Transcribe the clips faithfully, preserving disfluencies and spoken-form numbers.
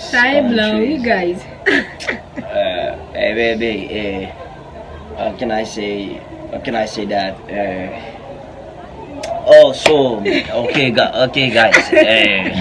Sa e blan, wi, guys. Uh, hey, baby, hey, how can I say, how can I say that? Uh, oh, so, okay, gu- okay, guys. Hey.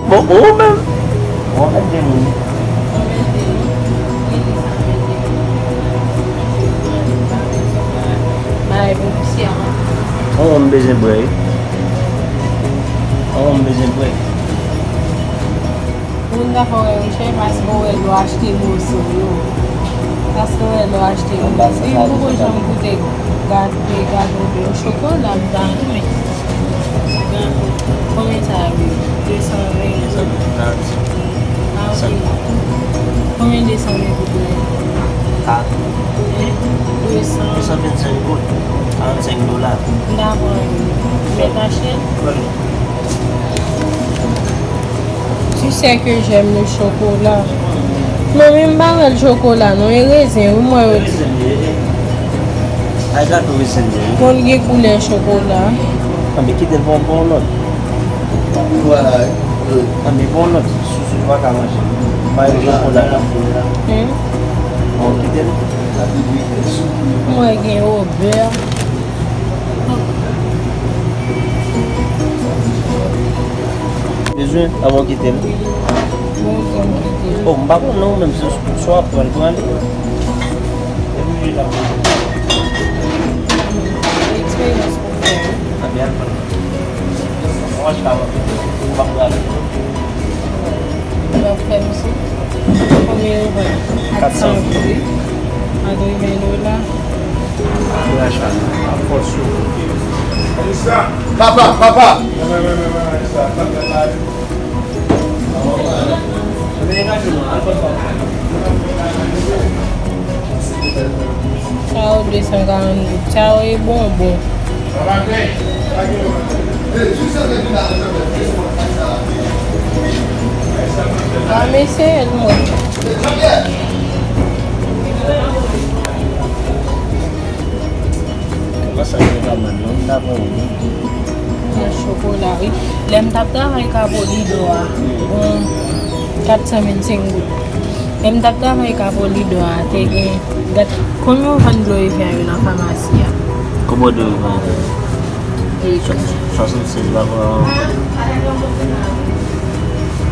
Bon, ou menm. Ou anmède moun. Bay pou misye an. Ou menm bezwen bwè, wi. Ou menm bezwen bwè. Moun ta fè w wè yo chè paske w wè lè w achte moso yo. Paske w wè lè w achte moso. Li poko janm goute gate, gato oubyen chokola, m ta renmen. Konbyen sa a ye? De san ven. Ah, ok. Konbyen de san ven goud la ye? De san. De san vennsenk goud. Karannsenk dola. M ta pran youn. Mèt achte l? Tu sais que j'aime le chocolat. Non, men m pa wè l chokola, non, e rezen, wi, m wè yo di. Ay, gato rezen li ye. Bon, l gen koulè chokola. Anben, kite l pou, pou yon lòt. Anben, pou yon lòt, sou, sou, pa ka manje. Pa yon chokola la. Hmm? Bon, kite l. M wè gen yo bè. Bezwen, avan w kite l. Bon, m kite l. Oh, m pa konn non, menm si, si w ap pran l, pran li. Eksperyans pou fè, wi. Anben, al pran l. Mwen, j ka pran. M ap pran l. L ap fè m sou. Konbyen yo vann? Kat san. Kat san wi. Katreven dola. Kouraj, papa. Fòs ou. Papa, papa! Sa yo de san karanndouz. Sa yo e bonbon. A, mesye, l mwen. Nan chokola, wi. Lè m t ap travay Kapolido a, bon, kat san vennsenk goud. Lè m t ap travay Kapolido a, te gen, gad, konbyen yo vann dlo Evian yo nan famasi a? Konbyen dlo yo vann? Swasannsèz pa pran.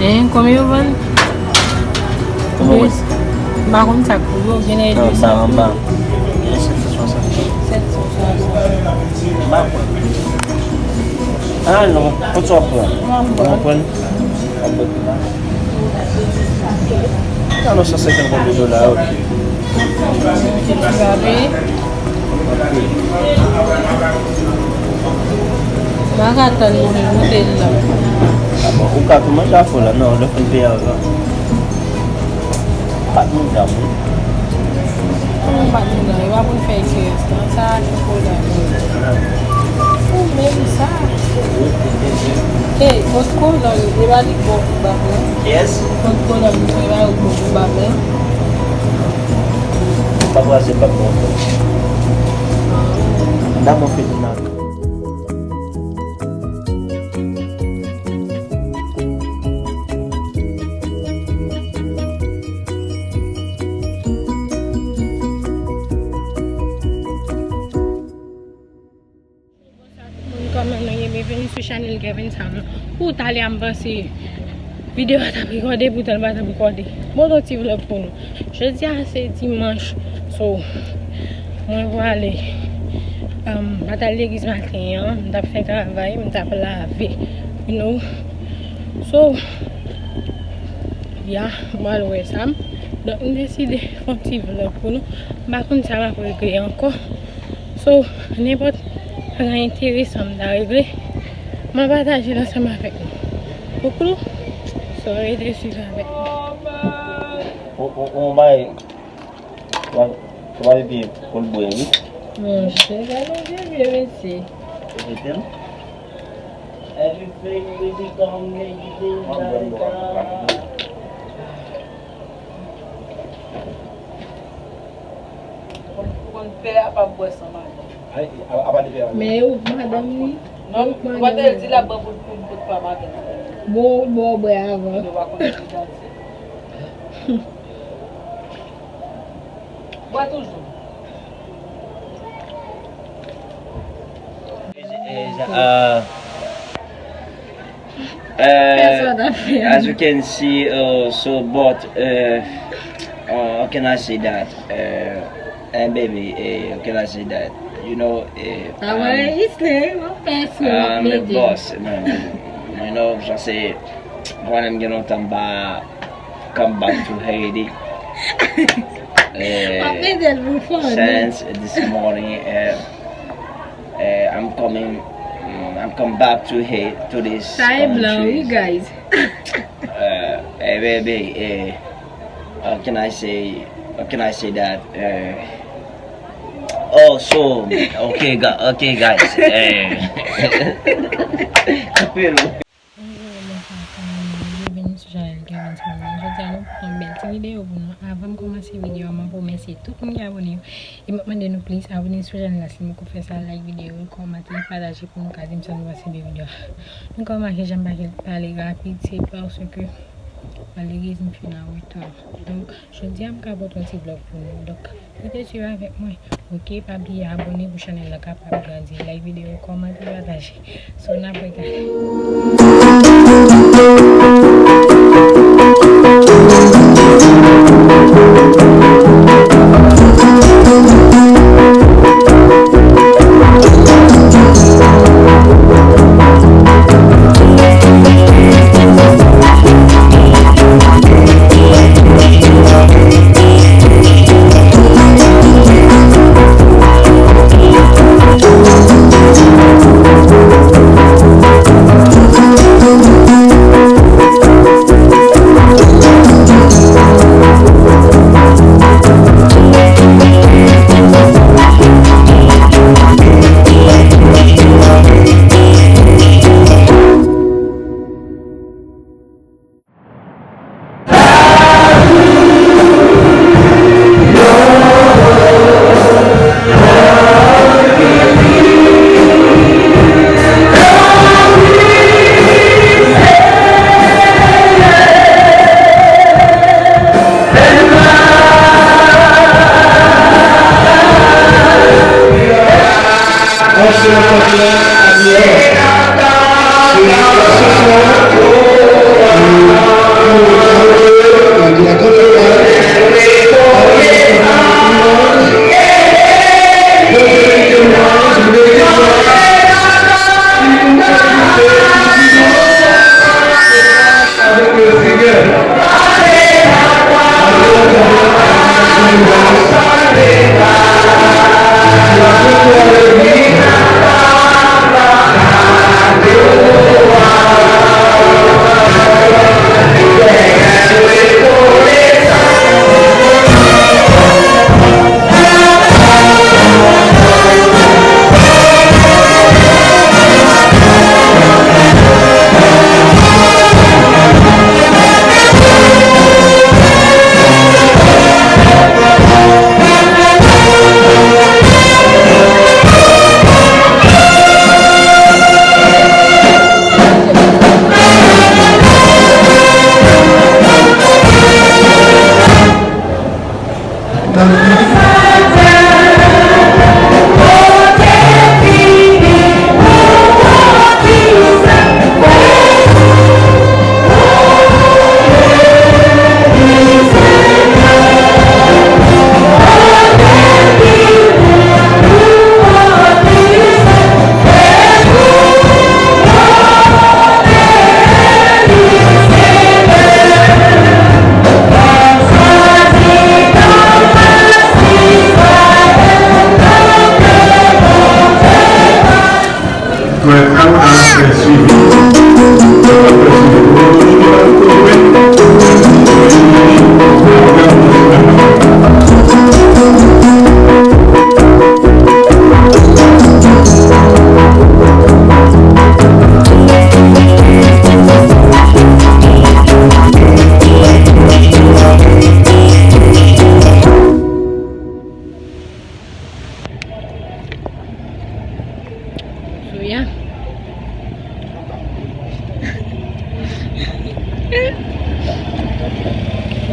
Hein, konbyen yo vann? Konbyen yo vann? M pa konn sa k pou yo, gen lè de san. Anba, anba. Gen lè sèt san swasann. Sèt san swasann. M pa pran. Ah non, kòman w ap pran? M ap pran. Nan, nan san senkant dola, ok. Ou pa peye? M pa ka tann non, m goute l la. Ah bon, ou ka tou manje afè w la, non, lè w fin peye avan. Pat mouda, wi. Kòman pat mouda? E pa pou n fè eksperyans lan, sa a chokola. Ou menm sa. Ey, kot kolòn, e pa li k bon pou bab la? Yes. Kot kolòn, e pa li k bon pou bab la? Pa kraze bab mwen ankò. Damou fini nan. Bonsoir tout moun, kòman nou ye? Byenveni sou chanèl Kevin Salon. Pou talè a m panse videyo a t ap rekòde, poutan l pa t ap rekòde. Bon, yon ti vlòg pou nou. Jodi a se dimanch, so mwen prale, um, m pa t al legliz maten an, m t ap fè travay, m t ap lave, you know. So, ya, m al wè sa m. Donk, m deside fè yon ti vlòg pou nou. M pa konn sa m ap regle ankò. So, nenpòt bagay enteresan m ta regle, m a pataje l ansanm avèk nou. Koukou, so rete swiv avèk nou. On, on bagay, ou pa, ou pa vle peye pou l bwè, wi. Monchè, gade vye vye mesye. Ou mete l? Everything will become negative like that. Ou konn pè a p ap bwè san madanm. Ay, a, a pa de pè a. Men ou madanm li. Non, ou pa te di l ap bwè pou, pou, pou pa madanm. Bon, bon, bwè avan. Yo pa konn ki danse. Bwè toujou. Eh, eh, eh, as you can see, uh, so, but, uh, uh, how can I say that? Uh, and baby, eh, how can I say that? You know, eh, I'm a boss, man. You know, just say, when I'm gonna come back, come back to Haiti. Eh, since this morning, eh, eh, I'm coming, mm, I'm come back to Haiti, to this country. Sa e blan, wi, guys. Eh, eh, baby, eh, how can I say, how can I say that? Eh, oh, so, okay, gu-, okay, guys. Eh. Hello, bonswa, fanmi. Byenveni sou chanèl Kevin Samuel. Jodi a, nou pote yon bèl ti videyo pou nou. Avan m kòmanse videyo a, mwen remèsye tout moun ki abòne yo. E m ap mande nou, please, abòne sou chanèl la si nou poko fè sa, like videyo, kòmante, pataje pou nou ka di m sa nou panse de videyo a. Nou ka remake jan m pale rapid, se paske malerezman m fin an reta. Donk, jodi a m ka pote yon ti vlog pou nou. Donk, rete swiv avèk mwen. Oke, pa bliye abòne pou chanèl la kapab grandi. Like videyo, kòmante, pataje. So, n ap regade.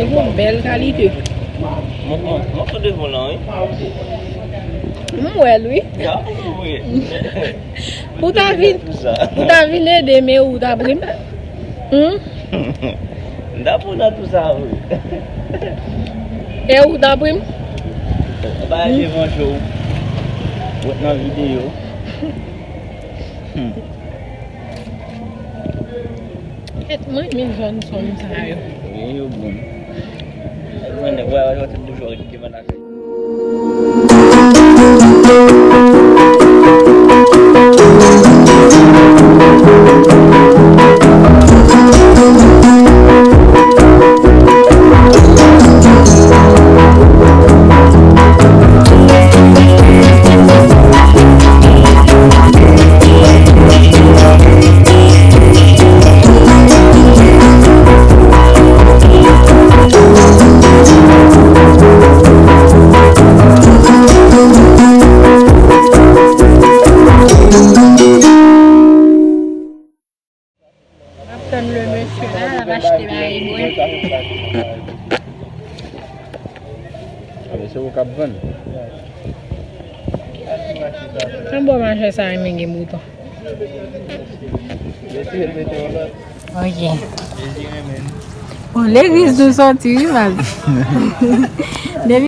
Yon bèl kalite. Mwen, mwen, mwen tou devan lan, wi. M wè l, wi. Ya, wi. Pou ta vin, pou ta vin ede m, e ou ta pri m? Hmm? M ta pran nan tou sa, wi. E ou ta pri m? Ba devan show. Wèt nan videyo. Hmm. Kèt, mwen renmen jòn sonm sa yo. Wi, yo bon. Mwen, nèg, wè, wè, wè, tout boujwa ki vin lakay. M ap tann le mesye la, l ap achte bagay bwè. A, men se ou k ap vann. Yon bon manje sa renmen gen bouton. Ok. Bon, legliz nou soti, wi, baz. Depi